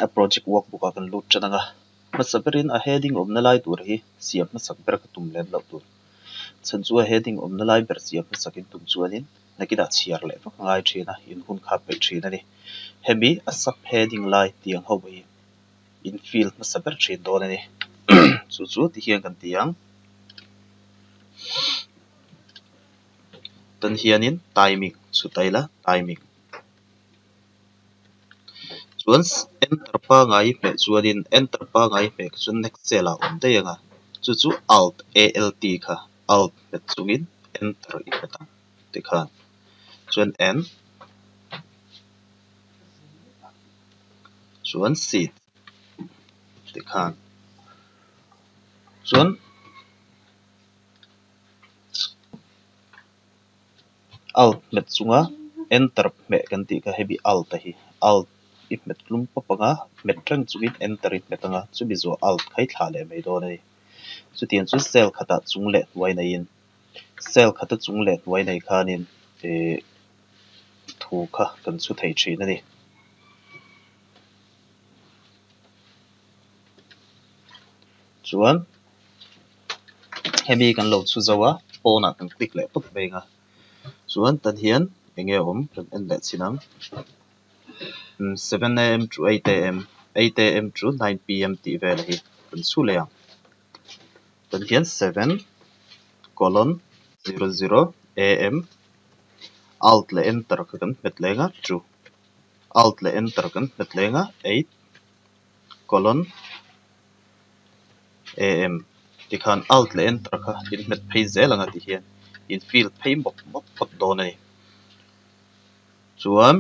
A project workbook ah kan lut tan ang a, hmasa berin a heading awmna lai tur hi siam hmasak ber ka tum lem loh tur. Chhan chu a heading awmna lai ber siam hmasak in tum chuanin nakinah chhiar leh vak a ngai thin a, in hun kha peih thin a ni. Hemi a sub heading lai tiang ho hi in fill hmasa ber thin dawn a ni. Chu chu ti hian kan ti ang. Tan hianin timing chhut a ila timing. Chuan enter pangai hmeh chuanin enter pangai hmeh kha chuan next cell ah a awm daih ang a, chu chu alt A-L-T kha alt hmet chungin enter i hmet ang tikhan chuan n chuan seat tikhan chuan. Alt hmet chunga enter hmeh kan tih kha hemi alt a hi alt i hmet tlum pawp anga hmet reng chungin enter i hmet anga chumi zawh alt kha i thlah leh mai dawn a ni. Chutiang chu cell khatah chung leh hnuai neiin cell khata chung leh hnuai nei khanin ihh thu kha kan chhu thei thin a ni. Chuan hemi kan lo chhu zo a pawnah kan click leh tawp mai ang a chuan tan hian eng nge awm kan en leh chhin ang 7am to 8am 8am to 9pm tih vel hi kan chhu leh ang tan hian 7 colon 00 am alt leh enter kha kan hmet leng a to alt leh enter kan hmet leng a 8 colon am tikhan alt leh enter kha in hmet phei zel ang a ti hian in fill phei mawp mawp phawt dawn a ni. Chuan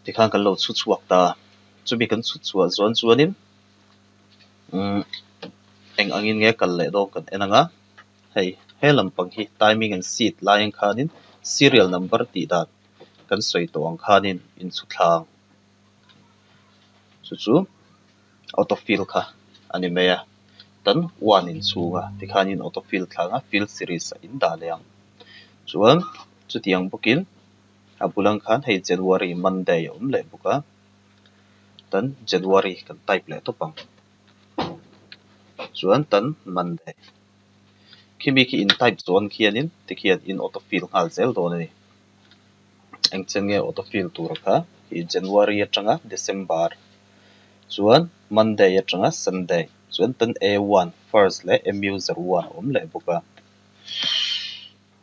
tikhan kan lo chhu chhuak ta a, chumi kan chhu chhuah chuan chuanin umm eng angin nge kal leh dawn kan en ang a, hei he lampang hi timing and seat lai ang khanin serial number tih dan kan sawi tawh ang khanin in chhu thla ang. Chu chu auto fill kha a ni mai a, tan one in chhunga tikhanin auto fill thlang a fill series ah in dah leh ang. Chuan chutiang bawkin a bul ang khan hei January Monday a awm leh bawk a, tan January kan type leh tawp ang. Chuan tan Monday khimi khi in type chuan khianin tikhian in auto fill nghal zel dawn a ni. Eng chen nge auto fill tur kha hi January atanga December chuan Monday atanga Sunday chuan tan A one first leh M user one a awm leh bawk a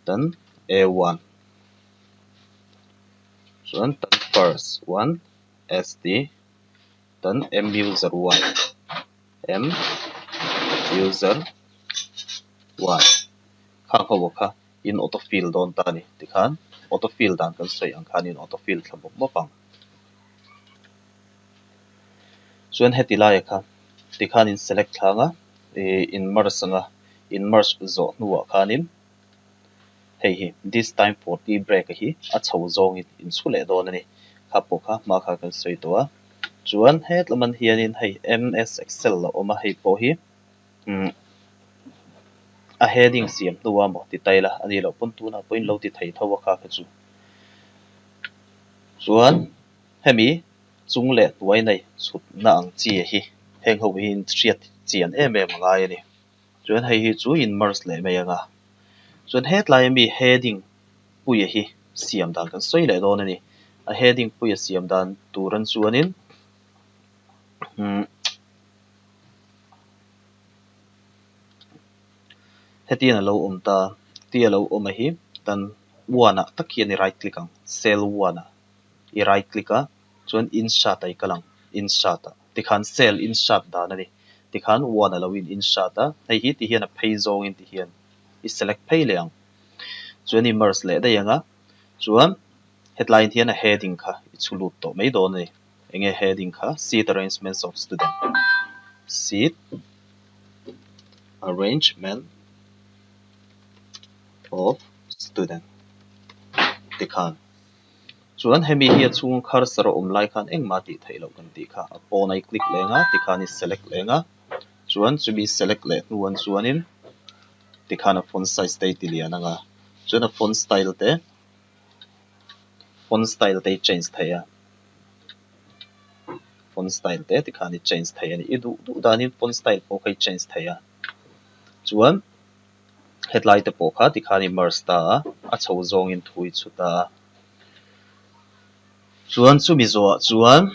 tan A one chuan tan first one S T tan M user one M user one khang ho kha. in auto fill dawn ta a ni tikhan auto fill dan kan sawi ang khan in auto fill thla bawk bawk ang. Chuan heti laiah khan tikhan in select thlang a ih in merge ang a in merge zawh hnuah khanin hei hi this time for tea break a hi a chho zawngin in chhu leh dawn a ni kha pawh kha hma kha kan sawi tawh a chuan hetlam an hianin hei M_S excel a awm a hei pawh hi. Umm a heading siam hnu a maw ti ta ila a nih loh pawn tunah pawhin lo ti thei tho a kha kha chu. Chuan hemi chung leh hnuai nei chhutna ang chi hi heng ho hi hriat chian em em a ngai a ni. Chuan hei hi chu in merge leh mai ang a. Chuan hetlai ami heading puia hi siam dan kan sawi leh dawn a ni. A heading puia siam dan tur an chuanin umm. Hetiang a lo awm ta, ti a lo awm a hi tan one ah tak hian i right click ang, cell one ah i right click a chuan insert ah i kal ang, insert ah tikhan cell insert dan a ni, tikhan one a lo in insert a, hei hi ti hian a phei zawngin ti hian i select phei leh ang, chuan i merge leh daih ang a, chuan hetlaiin hian a heading kha i chhu lut tawh mai dawn a ni. Enge heading kha seat arrangements of student seat arrangement of student tikhan chuan hemi hi a chhung cursor a awm lai khan engmah tih theih loh kan tih kha a pawn a i click leng a tikhan i select leng a chuan chumi select leh hnu an chuanin tikhan a font size te i ti lian ang a chuan a font style te font style te i change thei a. Font style te tikhan i change thei a ni. I duh duh danin font style pawh kha i change thei a. Chuan hetlai te pawh kha tikhan i merge ta a, a chho zawngin thu i chhu ta a. Chuan chumi zawhah chuan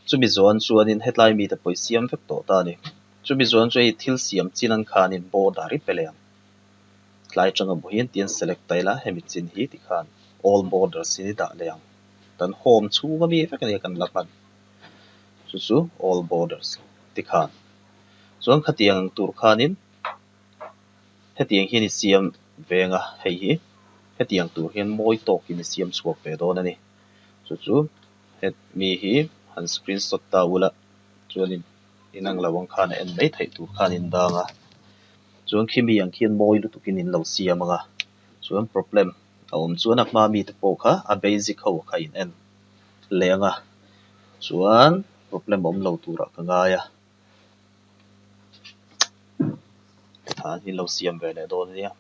chumi zawhan chuanin hetlai mite pawh i siam vek tawh ta a ni. Chumi zawhan chu hei thil siam chin ang khanin border i pe leh ang. Tlai atanga bu hian tian select ta ila hemi chin hi tikhan all borders in i dah leh ang. Kan home chhunga mi vek ania kan la hman. Chu chu all borders tikhan. Chuan khatiang tur khanin hetiang hian i siam veng a, hei hi hetiang tur hian mawi tawkin i siam chhuak ve dawn a ni. Chu chu hemi hi han screenshot ta ula chuanin inang lo ang khan a en mai theih tur khan in dang a. Chuan khimi ang khian mawi lutukin in lo siam ang a, chuan problem a awm chuan a hma mite pawh kha a basic ho kha in en leh ang a, chuan problem awm lo turah ka ngai a, tikhan in lo siam ve leh dawn ania.